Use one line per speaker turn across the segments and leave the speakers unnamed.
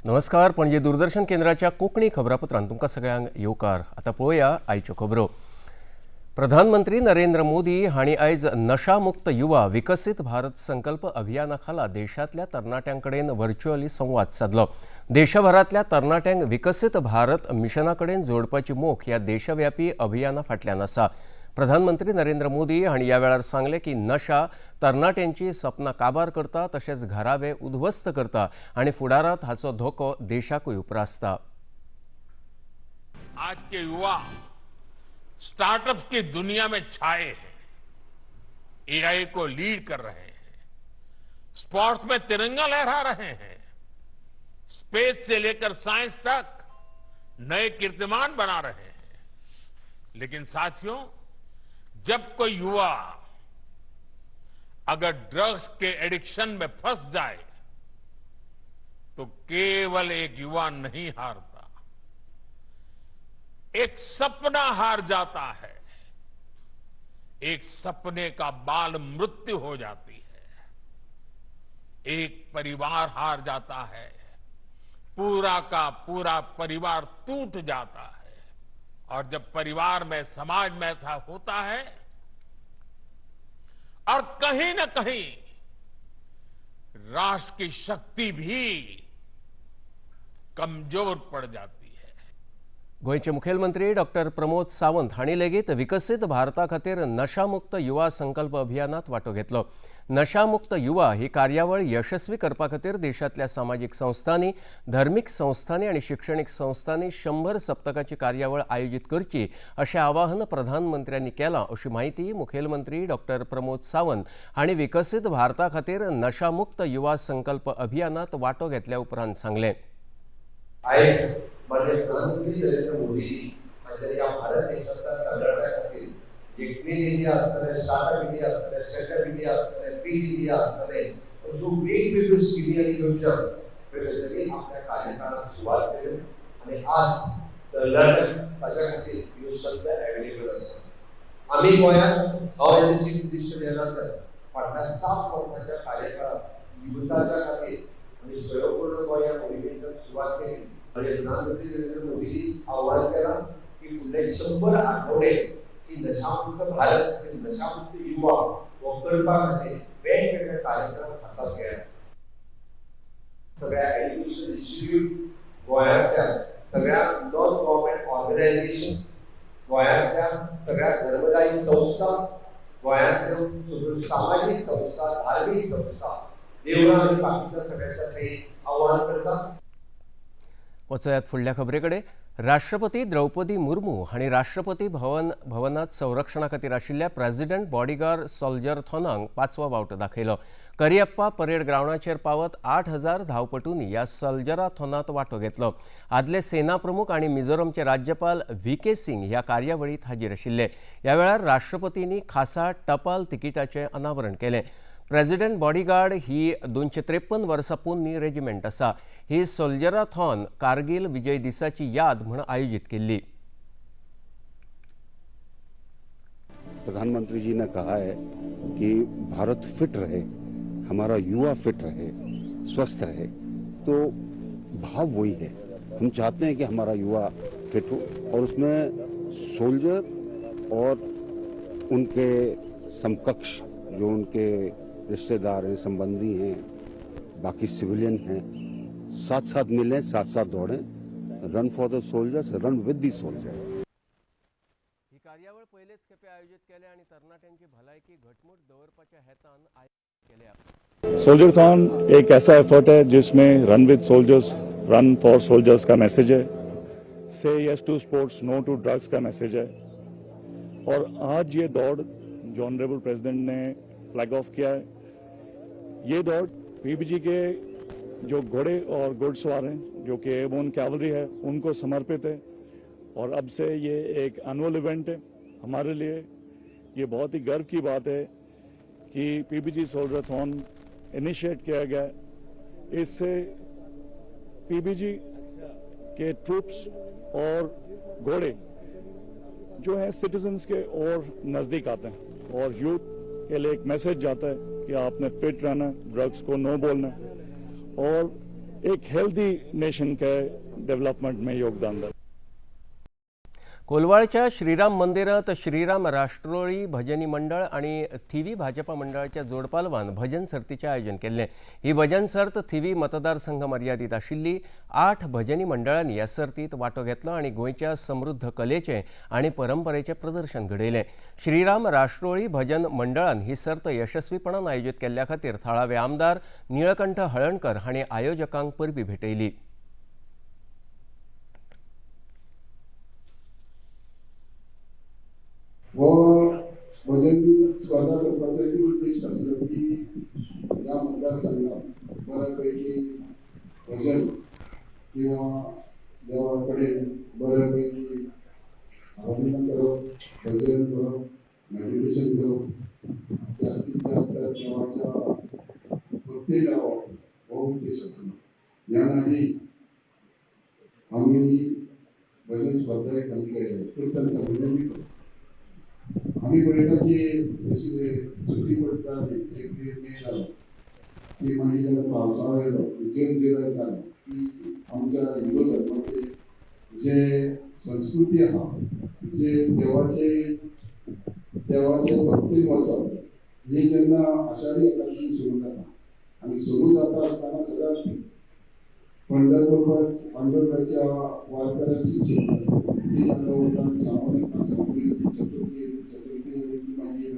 नमस्कार, पणजे दूरदर्शन केंद्राच्या कोंकणी खबरापत्रांत तुमकां सगळ्यांक येवकार. आतां पळोवया आयच्यो खबरो. प्रधानमंत्री नरेंद्र मोदी हांणी आयज नशामुक्त युवा विकसीत भारत संकल्प अभियाना खाला देशांतल्या तरणाट्यां कडेन व्हर्च्युअली संवाद सादलो. देशभरांतल्या तरणाट्यांक विकसीत भारत मिशना कडेन जोडपाची मोख ह्या देशव्यापी अभियाना फाटल्यान आसा. प्रधानमंत्री नरेंद्र मोदी हांणी ह्या वेळार सांगलें की नशा तरणाट्यांची सपनां काबार करता, तशेंच घरावे उद्ध्वस्त करता आनी फुडारांत हाचो धोको देशाकूय उप्रासता.
आज के युवा स्टार्टअप्स की दुनिया में छाए हैं, एआई को लीड कर रहे हैं, स्पोर्ट्स में तिरंगा लहरा रहे हैं, स्पेस से लेकर साइंस तक नए कीर्तिमान बना रहे हैं. लेकिन साथियों, जब कोई युवा अगर ड्रग्स के एडिक्शन में फंस जाए तो केवल एक युवा नहीं हारता, एक सपना हार जाता है, एक सपने का बाल मृत्यु हो जाती है, एक परिवार हार जाता है, पूरा का पूरा परिवार टूट जाता है. और जब परिवार में, समाज में ऐसा होता है और कहीं न कहीं राष्ट्र की शक्ति भी कमजोर पड़ जाती है.
गोंयचे मुखेलमंत्री डॉक्टर प्रमोद सावंत हांणी लेगीत विकसीत भारता खातीर नशामुक्त युवा संकल्प अभियानात वांटो घेतलो. नशामुक्त युवा ही कार्यावळ यशस्वी करपा खातीर देशांतल्या सामाजीक संस्थांनी, धर्मीक संस्थांनी आनी शिक्षणीक संस्थांनी 100 सप्तकाची कार्यावळ आयोजीत करची अशें आवाहन प्रधानमंत्र्यांनी केलां, अशी म्हायती मुखेलमंत्री डॉक्टर प्रमोद सावंत हांणी विकसीत भारता खातीर नशामुक्त युवा संकल्प अभियानात वांटो घेतल्या उपरांत सांगलें.
आयज माननीय प्रधानमंत्री नरेंद्र मोदी हांच्या ह्या भारत देशांतल्या तरणाट्यां खातीर जे क्लीन इंडिया आसतलें, स्टार्टअप इंडिया आसतलें, स्टँडअप इंडिया आसतलें, फिट इंडिया आसतलें, अश्यो वेगवेगळ्यो स्किमी आनी योजना ह्यो तेंच्यांनी आपल्या कार्यकाळात सुरवात केल्यो आनी आज तरणाट्यांक ताच्या खातीर ह्यो सगळ्यो एवेलेबल आसा. आमी गोंयांत, हांव एज अ चीफ मिनिस्टर ह्या नात्यान फाटल्या 7 वर्सांच्या कार्यकाळात युथाच्या खातीर आमी स्वयंपूर्ण गोंय ह्या मोहिमेची सुरवात केली आनी प्रधानमंत्री नरेंद्र मोदीजी आव्हान केलां की फुडले 100 आठवडे की नशामुक्त भारत आनी नशामुक्त युवा हो करपा खातीर वेगवेगळे कार्यक्रम हातात घेयात. सगळ्या एज्युकेशन इन्स्टिट्यूट, गोंयांतल्या सगळ्या नॉन गव्हर्मेंट ऑर्गनायझेशन, गोंयांतल्या सगळ्या धर्मदायी संस्था, गोंयांतल्यो सगळ्यो सामाजीक संस्था, धार्मीक संस्था, देवळां आनी बाकीच्या सगळ्यांच्या सयत आव्हान करता.
वचयात फुडल्या खबरे कडेन. राष्ट्रपती द्रौपदी मुर्मू हांणी राष्ट्रपती भवनात संरक्षणा खातीर आशिल्ल्या प्रेसिडेंट बॉडीगार्ड सोल्जरथॉनाक पांचवो वावटो दाखयलो. करियप्पा परेड ग्रावंडाचेर पावत 8000 धांवपटूंनी ह्या सोल्जराथॉनात वांटो घेतलो. आदले सेना प्रमुख आनी मिझोरमचे राज्यपाल व्ही के सिंग ह्या कार्यावळीत हाजीर आशिल्ले. ह्या वेळार राष्ट्रपतींनी खासा टपाल तिकिटाचें अनावरण केलें. प्रेसिडेंट बॉडीगार्ड ही 253 वर्सां पोन्नी रेजिमेंट आसा. ही सोल्जराथॉन कारगिल विजय दिसाची याद म्हूण आयोजीत केल्ली.
प्रधानमंत्री जी ने कहा है कि भारत फिट रहे, हमारा युवा फिट रहे, स्वस्थ रहे, तो भाव वही है. हम चाहते हैं कि हमारा युवा फिट हो और उसमें सोल्जर और उनके समकक्ष जो उनके रिश्तेदार हैं, संबंधी हैं, बाकी सिविलियन हैं, साथ साथ मिलें, साथ साथ दौड़ें. Run for the soldiers, run with the soldiers.
ही कार्यावळ पयलेच खेपे आयोजीत केल्या आनी तरणाट्यांची भलायकी घटमूट दवरपाच्या हेतान आयोजीत केल्या.
सोल्जरथॉन एक ऐसा एफर्ट है जिसमें run with soldiers, run for soldiers का मैसेज है, say yes to sports, no to drugs का मैसेज है. और आज ये दौड़ जो ऑनरेबल प्रेसिडेंट ने फ्लैग ऑफ किया है, ये दौड़ पीबीजी के जो घोड़े और घुड़सवार हैं, जो कि एयरबोर्न कैवलरी है, उनको समर्पित है. और अब से ये एक एनुअल इवेंट है. हमारे लिए ये बहुत ही गर्व की बात है कि पीबीजी सोल्जरथॉन इनिशिएट किया गया है. इससे पीबीजी के ट्रूप्स और घोड़े जो हैं, सिटीजन्स के और नज़दीक आते हैं और यूथ के लिए एक मैसेज जाता है कि आपने फिट रहना है, ड्रग्स को नो बोलना है और एक हेल्दी नेशन के डेवलपमेंट में योगदान दें।
कोलवाळच्या श्रीराम मंदिरांत श्रीराम राष्ट्रोळी भजनी मंडळ आनी थिवी भाजपा मंडळाच्या जोडपालवान भजन सर्तीचें आयोजन केल्लें। ही भजन सर्त थिवी मतदारसंघ मर्यादीत आशिल्ली। 8 भजनी मंडळांनी ह्या सर्तींत वांटो घेतलो आनी गोंयच्या समृद्ध कलेचें आनी परंपरेचें प्रदर्शन घडयलें। श्रीराम राष्ट्रोळी भजन मंडळान ही सर्त यशस्वीपणान आयोजीत केल्ल्या खातीर थळावे आमदार निळकंठ हळणकर हांणी आयोजकांक परबीं भेटयली।
हो भजन स्पर्धा करपाचो एक उद्देश आसलो की ह्या मतदारसंघात बऱ्यापैकी भजन किंवा देवा कडेन बऱ्यापैकी आराधना करप, भजन करप, मेडिटेशन करप, जास्तीत जास्त देवाच्या भक्ती रावप हो उद्देश आसलो। ह्या आनी आमी भजन स्पर्धा एक केले, कीर्तन संमेलन बी करप। आमी पळयता की जशी सुटी पडटा एप्रील मे जालो की मागीर जेन्ना पावसाळो येयलो जून जुलय जालो की आमच्या हिंदू धर्माचे जे संस्कृती आहा, जे देवाचे देवाचे भक्तीन वचप ही जेन्ना आषाढी एकादशी सुरू जाता आनी सुरू जाता आसतना सदांच पंढरपूर पंढरपूरच्या वारकऱ्यांची सुरू जाता। ती जाल्या उपरांत सामूहिक चतुर्थी चतुर्थी मागीर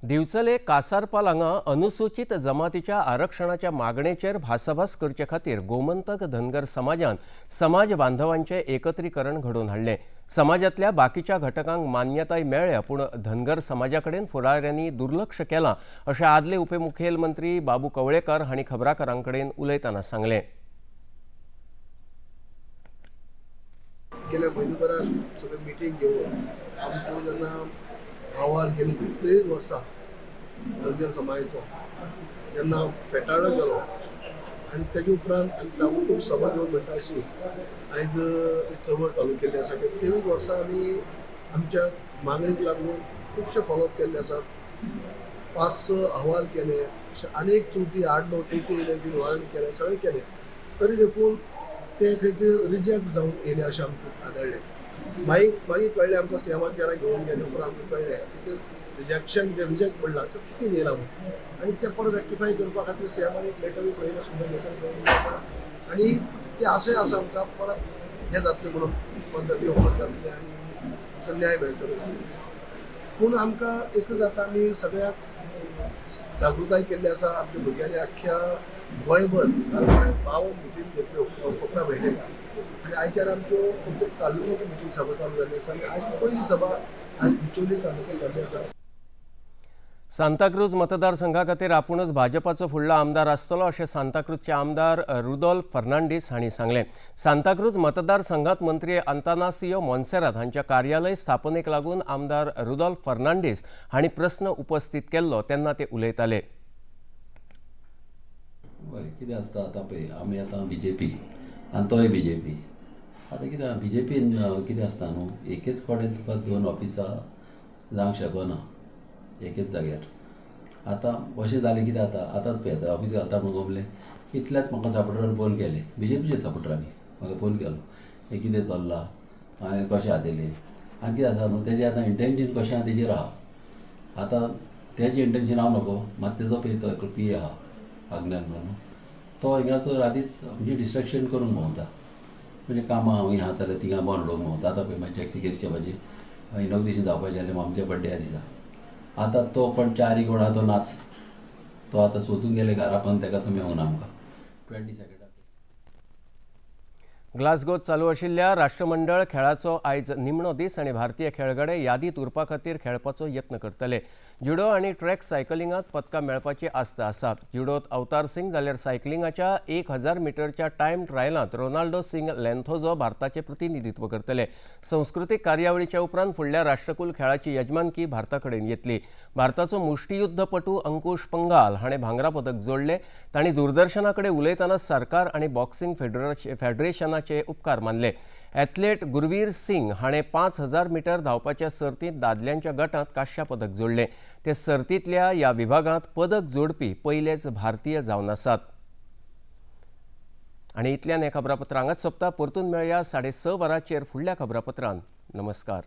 दिवचले कासारपाल हांगा अनुसूचित जमातीच्या आरक्षणाच्या मागणेचेर भासाभास करचे खातीर गोमंतक धनगर समाजान समाज बांधवांचे एकत्रीकरण घडोवन हाडलें। समाजांतल्या बाकीच्या घटकांक मान्यताय मेळ्ळ्या पूण धनगर समाजा कडेन फुडाऱ्यांनी दुर्लक्ष केलां अशें आदले उपमुखेलमंत्री बाबू कवळेकर हांणी खबराकारां कडेन उलयतना सांगलें।
गेल्या म्हयन्याभरात सगळे मिटींग घेवन आमचो जेन्ना अहवाल गेली 23 वर्सां धनगर समाजाचो जेन्ना फेटाळो गेलो आनी तेजे उपरांत खूब सभा घेवन म्हणटा अशी आयज चळवळ चालू केल्ली आसा की 23 वर्सां आमी आमच्या मागणीक लागून खुबशे फॉलोअप केल्ले आसात, 5-6 अहवाल केले, अनेक त्रुटी 8-9 त्रुटी येयले, निवारण केलें, सगळें केलें, तरी देखून ते खंय ते रिजेक्ट जावन येयले अशें आमकां आदळ्ळें। मागीर मागीर कळ्ळें आमकां सीएमाक जेन्ना घेवन गेले उपरांत आमकां कळ्ळें की ते रिजेक्शन जें रिजेक्ट पडलां तें चुकीन येयलां म्हणून आनी तें परत रेक्टिफाय करपा खातीर सीएमान एक लेटरूय बरयलें, सुद्दां लेटर बरयलें आसा आनी तें आशय आसा आमकां परत हें जातलें म्हणून पद्दती ओपन जातलें आनी आमकां न्याय मेळटलो। पूण आमकां एकूच जाता, आमी सगळ्याक जागृताय केल्ली आसा, आमच्या भुरग्यांनी आख्ख्या गोंयभर काल 52 मिटींग घेतल्यो कोपरा भयणेक आनी आयच्यान आमच्यो प्रत्येक तालुक्याची मिटींग सभा चालू जाल्ली आसा आनी आयज पयली सभा आयज बिचोली तालुक्यात जाल्ली आसा।
सांताक्रूज मतदारसंघा खातीर आपूणच भाजपाचो फुडलो आमदार आसतलो अशें सांताक्रूजचे आमदार रुदोल्फ फर्नांडीस हांणी सांगलें। सांताक्रूज मतदारसंघात मंत्री अंतानासियो मोन्सेरात हांच्या कार्यालय स्थापनेक लागून आमदार रुदोल्फ फर्नांडीस हांणी प्रस्न उपस्थित केल्लो तेन्ना ते उलयताले।
कितें आसता आतां पळय, आमी आतां बीजेपी आनी तोय बीजेपी, आतां कितें बीजेपीन कितें आसता न्हू, एकेच कडेन तुका 2 ऑफिसां जावंक शकना एकेच जाग्यार। आतां अशें जालें कितें आतां आतांच पळय आतां ऑफीस घालता म्हणून गमलें, कितल्याच म्हाका सपोर्टरान फोन केले, बीजेपीच्या सपोर्टरांनी म्हाका फोन केलो, हें कितें चल्लां, हांवें कशें आहा तेलें आनी कितें आसा न्हू तेजें आतां इंटेंशन कशें आहा तेजेर आहा। आतां तेजें इंटेंशन हांव नको, मात तेजो पळय तो एकलो पी आहा आग्नेल म्हणून, तो हिंगासर आदींच म्हणजे डिस्ट्रेक्शन करूंक भोंवता, म्हणजे कामां हांव आहा जाल्यार थिंगा बंद उडोवंक भोंवता। आतां पळय मागीर टॅक्सी करचे म्हाजी इनॉग्रेशन जावपाचें जालें आमच्या बड्डे दिसा, आतां तो कोण चारी कोण आहा तो नाच, तो आतां सोदून गेले घरा पण तेका तो मेळूंक ना आमकां 22
ग्लासगोत चालू आशिल्ल्या राष्ट्रमंडळ खेळाचो आयज निमणो दीस आनी भारतीय खेळगडे यादीत उरपा खातीर खेळपाचो यत्न करतले। जुडो आनी ट्रॅक सायकलिंगात पदकां मेळपाची आस्त आसा। जुडोत अवतार सिंग जाल्यार सायकलिंगाच्या 1000 मिटरच्या टायम ट्रायलांत रोनाल्डो सिंग लेंथोजो भारताचे प्रतिनिधित्व करतले। संस्कृतीक कार्यावळीच्या उपरांत फुडल्या राष्ट्रकुल खेळाची यजमानकी भारता कडेन येतली। भारताचो मुष्टियुद्धपटू अंकुश पंगाल हाणें भांगरा पदक जोडले। तांणी दूरदर्शना कडेन उलयतना सरकार आनी बॉक्सिंग फेडरेशनाचे उपकार मानले। एथलेट गुरवीर सिंग हाणें 5000 मीटर धांवपाच्या सर्तींत दादल्यांच्या गटांत कांश्या पदक जोडलें। ते सर्तींतल्या ह्या विभागांत पदक जोडपी पयलेच भारतीय जावन आसात। आनी इतल्यान हें खबरापत्र हांगाच सोंपता. परतून मेळया 6:30 वरांचेर फुडल्या खबरापत्रान. नमस्कार.